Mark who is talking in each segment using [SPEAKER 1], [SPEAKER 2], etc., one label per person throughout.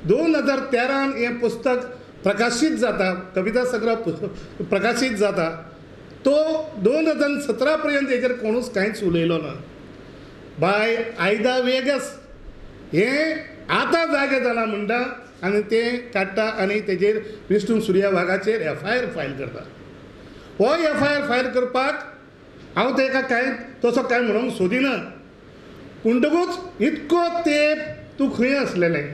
[SPEAKER 1] दोन हजार तेरान हें पुस्तक प्रकाशीत जाता, कविता संग्रह प्रकाशीत जाता, तो 2017 पर्यंत हेजेर कोणूच कांयच उलयलो ना। बाय आयदा वेगस हें आतां जागे जालां म्हणटा आनी तें काडटा आनी तेजेर Vishnu Surya वाघाचेर F I R file करता। हो एफ I R file करपाक हांव तेका कांय तसो कांय म्हणूंक सोदिना, म्हणटकूच इतको तेंप तूं खंय आसलेलें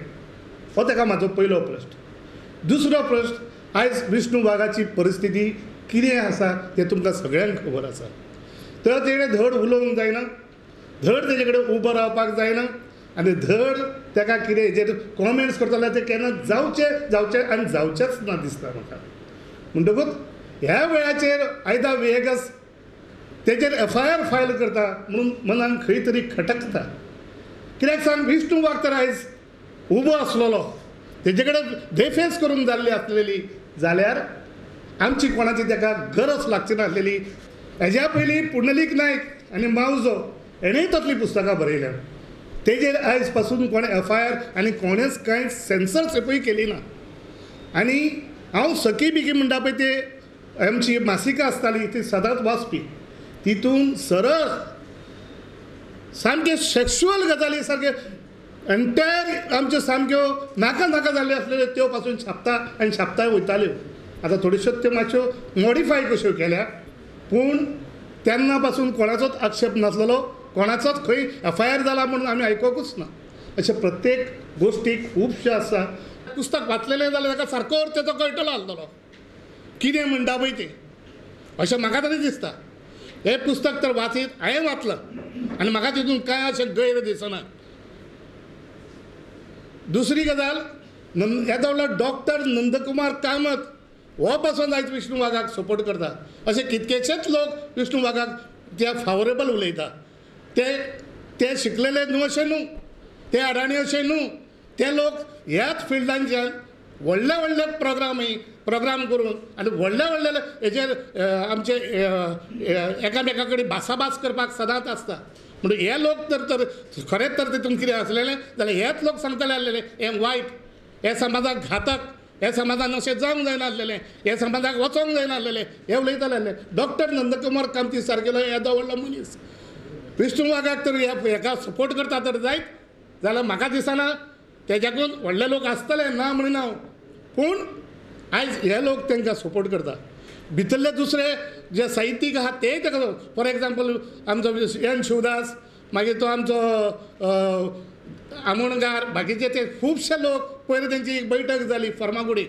[SPEAKER 1] हो ताका म्हाजो पयलो प्रश्न। दुसरो प्रश्न, आयज विष्णू वाघाची परिस्थिती कितें आसा तें तुमकां सगळ्यांक खबर आसा। तर तेणें धड उलोवंक जायना, धड तेजे कडेन उबो रावपाक जायना आनी धड ताका कितें हेजेर कॉमेंट्स करता जाल्यार तें केन्ना जावचें जावचें आनी जावचेंच ना दिसता म्हाका। म्हणटकूच ह्या वेळाचेर आयदा वेगस तेजेर एफ I R file करता म्हणून मनान खंय तरी खटकता। कित्याक सांग, विष्णू वाघ तर आयज उबो आसलेलो, तेजे कडेन देफेस करून जाल्ली आसलेली जाल्यार आमची कोणाची ताका गरज लागची नासलेली। हेज्या पयलीं पुंडलीक नायक आनी मावजो हेणेय तसलीं पुस्तकां बरयल्या, तेजेर आयज पासून कोणें एफ I R आनी कोणेंच कांय सेन्सरशिपूय केली ना। आनी हांव सखी बिकी म्हणटा पळय ते आमची मासिका आसताली ती सदांच वाचपी, तितून सरळ सामके सेक्शुअल गजाली सारके एंटायर आमच्यो सामक्यो नाका नाका जाल्ल्यो आसलेल्यो त्यो पासून छापता आनी छापता वयताल्यो। आतां थोड्योश्यो त्यो मातश्यो मॉडिफाय कश्यो केल्या, पूण तेन्ना पासून कोणाचोच आक्षेप नासलेलो, कोणाचोच खंय एफ I R जाला म्हणून आमी आयकोंकूच ना। अशें प्रत्येक गोश्टी खुबश्यो आसा। पुस्तक वाचलेलें जाल्यार ताका सारको अर्थ तेजो कळटलो आसलेलो कितें म्हणटा पळय तें, अशें म्हाका तरी दिसता। हें पुस्तक तर वाचीत हांवें वाचलां आनी म्हाका तितून कांय अशें गैर दिसना। दुसरी गजाल, येदो व्हडलो डॉक्टर नंदकुमार कामत हो पासून आयज विष्णू वाघाक सपोर्ट करता। अशे कितकेशेच लोक विष्णू वाघाक त्या फावरेबल उलयता। ते ते शिकलेले न्हू अशें न्हू, ते अडाणी अशें न्हू, ते लोक ह्याच फिल्डांच्यान व्हडले व्हडले प्रोग्राम करून आनी व्हडले व्हडले हेजेर आमचे एकामेका कडेन भासाभास करपाक सदांच आसता। म्हणून हे लोक तर तर खरेंच तर तितून कितें आसलेलें जाल्यार हेच लोक सांगतले आसलेले हें वायट, हे समाजाक घातक, हे समाजान अशें जावंक जायना आसलेलें, हे समाजाक वचोंक जायना आसलेलें, हे उलयतले आसले। डॉक्टर नंदकुमार कामती सारकेलो येदो व्हडलो मनीस विष्णू वाघाक तर हेका सपोर्ट करता तर जायत जाल्यार म्हाका दिसना तेज्याकून व्हडले लोक आसतले ना म्हणिना हांव, पूण आयज हे लोक तांकां सपोर्ट करता। भितरले दुसरे जे साहित्यीक आहा तेय ताका, फॉर एग्जाम्पल आमचो एन शिवदास, मागीर तो आमचो आमोणकार, बाकीचे ते खुबशे लोक पयर तेंची एक बैठक जाली फर्मागुडी,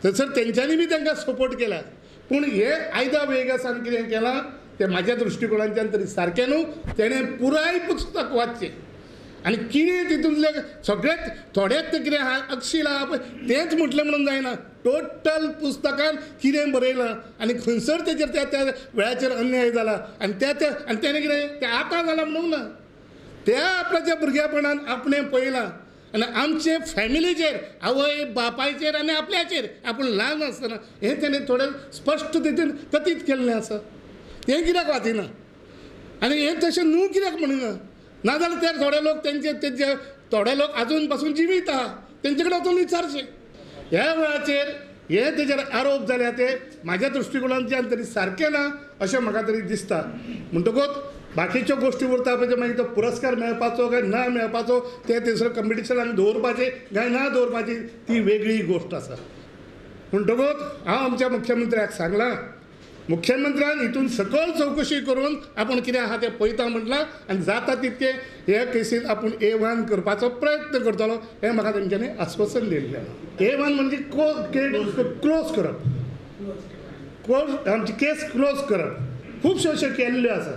[SPEAKER 1] थंयसर तेंच्यांनी बी तांकां सपोर्ट केला। पूण हे आयदा वेगसान कितें केलां तें म्हाज्या दृश्टिकोणांतल्यान तरी सारकें न्हू। तेणें पुराय पुस्तक वाचचें आनी कितें तितूंतलें सगळेंच थोडेंच तें कितें आहा अक्षील आहा पळय तेंच म्हटलें म्हणून जायना, टोटल पुस्तकान कितें बरयलां आनी खंयसर तेजेर त्या त्या वेळाचेर अन्याय जाला आनी त्या त्या आनी तेणें कितें तें आतां जालां म्हणूंक ना, त्या आपल्याच्या भुरग्यापणान आपणें पळयलां आनी आमचे फॅमिलीचेर, आवय बापायचेर आनी आपल्याचेर आपूण ल्हान आसतना हें तेणें थोडें स्पश्ट तितून कथीत केल्लें आसा। तें कित्याक वाचिना आनी हें तशें न्हू कित्याक म्हणिना, नाजाल्यार ते थोडे लोक तेंचे तेंचे थोडे लोक आजून पासून जिवीत आहा तेंचे कडेन वचून विचारचें। ह्या वेळाचेर हे तेजेर आरोप जाल्या ते म्हाज्या दृश्टिकोणांतल्यान तरी सारकें ना अशें म्हाका तरी दिसता। म्हणटकूच बाकीच्यो गोश्टी उरता पळय, मागीर तो पुरस्कार मेळपाचो काय ना मेळपाचो ते थंयसर कंपिटिशनान दवरपाचें काय ना दवरपाची ती वेगळी गोश्ट आसा। म्हणटकूच हांव आमच्या मुख्यमंत्र्याक सांगलां, मुख्यमंत्र्यान हितून सकयल चवकशी करून आपूण कितें आहा तें पळयता म्हटलां आनी जाता तितकें हे केसीन आपूण ए1 करपाचो प्रयत्न करतलो हें म्हाका तेंच्यांनी आस्वासन दिल्लें आहा। ए1 म्हणजे क्लोज करप, क्लोज आमची केस क्लोज करप, खुबश्यो अश्यो केल्ल्यो आसा।